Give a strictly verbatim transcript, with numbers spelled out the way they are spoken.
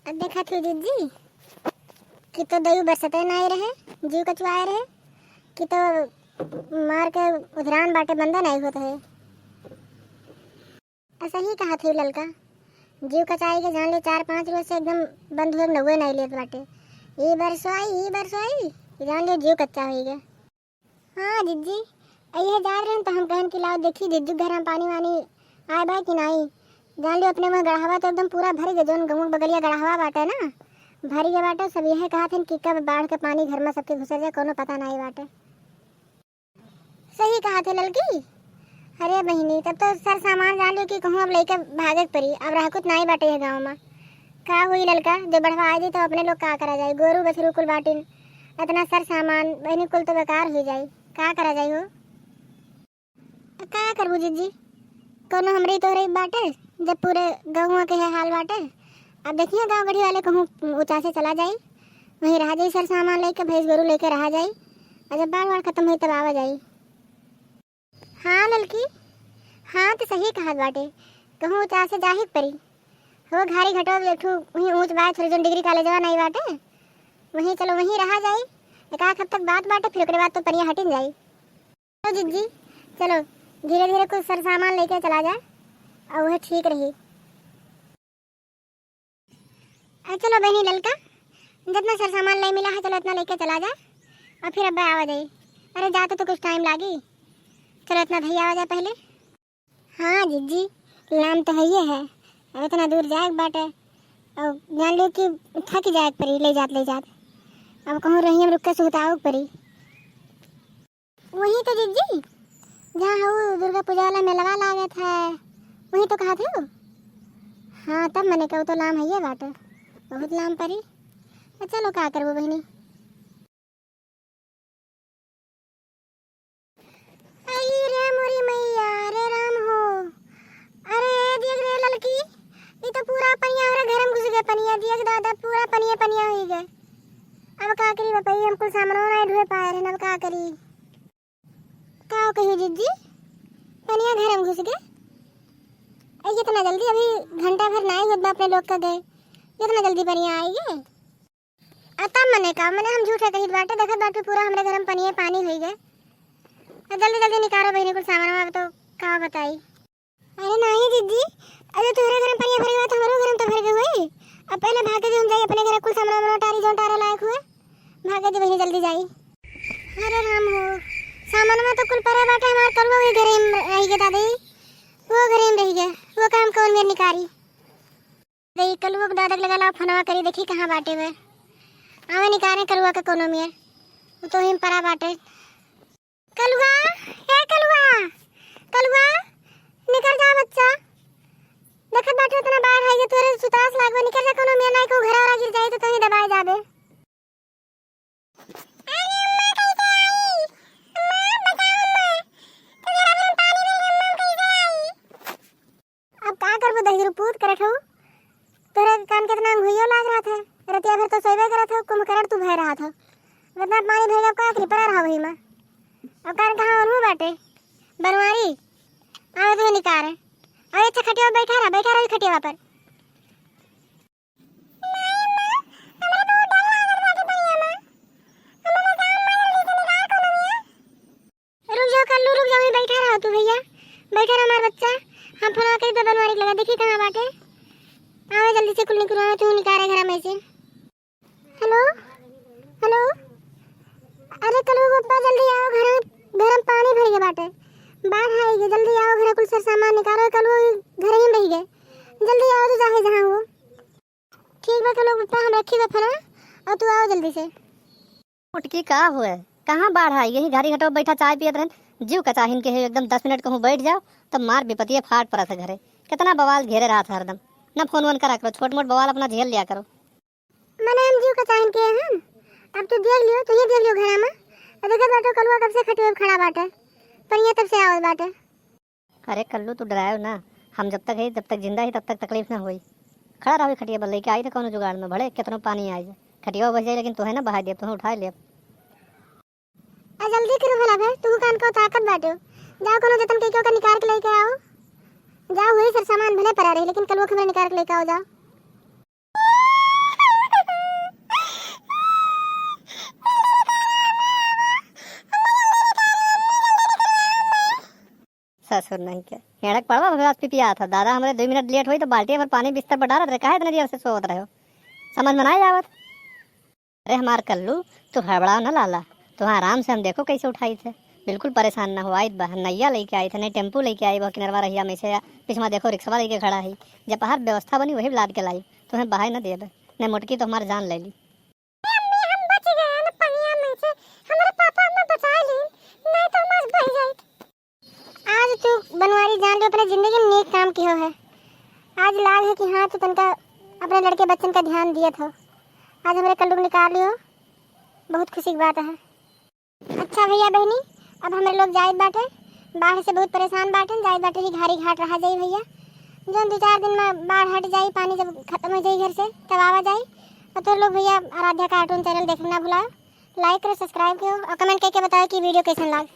अब देखत ही जिज्जी कि तो दयू बरसते नाई रहे, जीव कचवाए रहे कि तो मार के उधरान बाटे, बंदा नाई होत है। आ सही कहत ही ललका, जीव कचाई के जान ले चार पाँच रोज से एकदम बंद हुए, नउए नाई लेत बाटे। ई बरसो आई, ई बरसो आई, जान ले जीव कच्चा होई गए। हाँ जिज्जी, अइहे जात रहन तो हम कहन कि लाओ देखी जिज्जू घर में पानी वानी आए बा कि नाई। जान लियो अपने वहाँ गड़हवा तो एकदम पूरा भर गए, जौन गौवा बगलिया गड़हवा बाटे ना, भर गए बाटे। सब यह कहत हन कि कब बाढ़ के पानी घर में सबके घुसर जाए, कोनो पता नाई बाटे। सही कहत है ललकी। अरे बहिनी, तब तो सर सामान जान लियो कि कहूँ अब लेके भागे के पड़ी, अब रहकुत नाई बाटे यह गाँव में। का हुई ललका, जो बढ़वा आ जाई तो अपने लोग का करा जाए, गोरू बछरू कुल बाटिन, इतना सर सामान बहिनी कुल तो बेकार हो जाई। का करा जाई हो? का करबू जिज्जी, कोनो हमरे तोहरे बाटे, जब पूरे गौवा के है हाल बाटे। अब देखिए गाँव गढ़ी वाले कहूँ ऊँचा से चला जाई, वहीं रहा जाई सर सामान लेके, भैंस गोरू लेके रहा जाई, और जब बाढ़ वाढ़ खत्म हुई तब आवा जाई। हाँ ललकी, हाँ तो सही कहत बाटे, कहूँ ऊँचा से जाही के परी। हो घारी घटो एक ठो वहीं ऊँच बाय, थोड़ी जौन डिग्री कॉलेजवा नाई बाटे, वहीं चलो वहीं रहा जाई। एक आध हफ्ता के बात बाटे, फिर ओकरे बाद तो पनिया हटिन जाई। चलो जिज्जी, चलो धीरे धीरे कुछ सर सामान लेके चला जा, और वह ठीक रही। अरे चलो बहनी ललका, जितना सर सामान ले मिला है चलो इतना लेके चला जा, और फिर अब्बा आवा जाई। अरे जाते तो कुछ टाइम लागी, चलो इतना धई आवा जाए पहले। हाँ जिज्जी, लाम तो है ये है, अब इतना दूर जाए के बाटे, और जान लो कि थक जाए के परी ले जात ले जात। अब कहूँ रही हम रुक के सुहताओ के परी। वही तो जिज्जी, जहाँ हऊ दुर्गा पूजा वाला मेलवा लागत है, वही तो कहत हो। हाँ तब मने कहू तो लाम है ये बाटे, बहुत लाम परी। तो चलो का करबो बहनी। आई रे मोरी मैया रे राम हो। अरे देख रे ललकी, ई तो पूरा पनिया हमारे घर में घुस गए, पनिया देख दादा, पूरा पनिया पनिया हो गए। अब का करी बपई, हम कुल सामानो नहीं ढोए पाए रहे, अब का करी? का कही जिज्जी, पनिया घर में घुस गए? ए, इतना जल्दी, अभी घंटा भर नाई होत बा अपने लोग का गए, इतना जल्दी पनिया आई गए? आ तब मने का, मने हम झूठे कहित बाटे, देखत बाटे पूरा हमरे घर में पनिये पानी होई गए। आ जल्दी जल्दी निकारो बहिनी कुल सामान, अब तो का बताई। अरे नाही जिज्जी, अरे तोहरे घर में पनिया भर गए तो हमरो घर में तो भर गए होई। अब पहले भागे जो हम जाई अपने घर कुल सामान वामान टारी जौन टारे लायक हुए, भागे जो बहिनी जल्दी जाई। अरे राम हो, सामान में तो कुल परे बाटे हमार कलुआ वही घरे में रह गए दादी, वो घरे में रह गए, वो काम कौन मेर निकारी। दे, कलुआ के दादा के लगा लाओ, फोनवा करी, देखी कहाँ बाटे वे। आवे निकारे कलुआ के कोनो मियर, वो तो हिम परा बाटे। कलुआ, ए कलुआ, कलुआ, निकर जा बच्चा। देखत बाटे इतना बाढ़ है, ये तोरे सुतास लागबे, निकर जा कोनो मियर, नाई कहूँ घरा वरा गिर जाई तो तोही दबाए जाबे। अरे अम्मा, कैसे आई? अम्मा, बचाओ अम्मा। तो मेरा घर पानी भर गया, अम्मा, कैसे आई? अब का करबो दहिजरू पूत करत हऊ? तोरे के कान केतना अंगुइयो लाग रहत है। रतिया भर तो सोइबे करत हऊ, कुंभकर्ण तू भय रहत हऊ। अब इतना पानी भर गया, अब का करी, परा रहा वही में। अब कान कहाँ ओनहू बाटे? बनवारी, आवे तो निकारे। अरे अच्छा खटिया पर बैठा रहा, बैठा रहा खटिया पर। रुक जाओ कल्लू, रुक जाओ, वहीं बैठा रहो तू भैया, बैठा रहो हमार बच्चा। हम फोनवा करी तो बनवारी लगा, देखी कहाँ बाटे। आवे जल्दी से कुल निकलवाओ, तू निकारे घर में से। हेलो, हेलो, अरे कल्लू पप्पा जल्दी आओ, घर में, घर में पानी भर गया बाटे, बाढ़ आई गई, जल्दी आओ, घर कुल सर सामान निकालो, कल्लू घर ही में रह गए, जल्दी आओ, तू चाहे जहाँ हो। ठीक बा, चलो पप्पा, हम रखी बा फोनवा, और तू आओ जल्दी से। मोटकी का हुए, कहाँ बाढ़ आई? यही घारी घटो बैठा चाय पियत रहन, जीव कचाहिन के है एकदम। दस मिनट कहूँ बैठ जाओ, तब मार विपतिये फाट पड़त है घरे। कितना बवाल घेरे रहत है हरदम, ना फोन वोन करा करो, छोट मोट बवाल अपना झेल लिया करो। मने हम जीव कचाहिन के हन, अब तू देख लियो, तू ही देख लियो घरा में। अब देखत बाटो कलुआ कब से खटिया पे खड़ा बाटे, पनिया तब से आवत बाटे। अरे कल्लू, तू डरायो ना, हम जब तक है, जब तक जिंदा ही, तब तक तकलीफ ना होई। खड़ा रहो खटिया पर, लेके आई तो कौनो जुगाड़ में, भले कितनो पानी आई जाए, खटिया बह जाए, लेकिन तोहे ना बहा देब, तोहे उठाए लेब। आ जल्दी करो भला भाई, तू कान को ताकत बाटो, जाओ कोनो जतन के क्यों का निकाल के लेके आओ, जाओ हुई सर सामान भले पड़ा रही, लेकिन कलुआ खबर निकाल के लेके आओ, जाओ। सुन नहीं के। हेड़क पड़वा भगवास पिपिया था। दादा हमरे दुइ मिनट लेट होई तो बाल्टी भर पानी बिस्तर पर डारत रहे। काहे इतना देर से सोवत रहे हो? समझ में ना आवत। अरे हमार कल्लू, तू हड़बड़ाओ न लाला। तू आराम से हम देखो कैसे उठाई थे। बिल्कुल परेशान ना हो, आइत बा। हम नैया लेके आई थे, नहीं टेम्पू लेके आई बा किनरवा रहिया में से। पिछवा देखो रिक्शवा लेके खड़ा है। जब हर व्यवस्था बनी वही लाद के लाई। तुम्हें बहाई न देबे। नहीं मोटकी तो हमार जान ले ली। अम्मी, हम बच गए ना पनिया में से। हमारे पापा हमें बचा ली, नहीं तो हम आज बह जाइत। आज तू बनवारी जान लियो, अपने जिंदगी में नेक काम किहो है। आज लाग है कि हाँ, तू तनका अपने लड़के बच्चन का ध्यान दियत हो। आज हमरे कल्लू के निकाल लियो, बहुत खुशी की बात है। अच्छा भैया बहनी, अब हमरे लोग जाइत बाटे, बाढ़ से बहुत परेशान बाटे, जाइत बाटे ही घारी घाट रहा जाई भैया। जौन दो चार दिन में बाढ़ हट जाई, पानी जब खत्म हो जाई घर से, तब आवा जाई। और तो लोग भैया आराध्या cartoon channel देखना ना भुलाओ, like करो, subscribe करो और comment करके बताओ कि video कैसन लाग।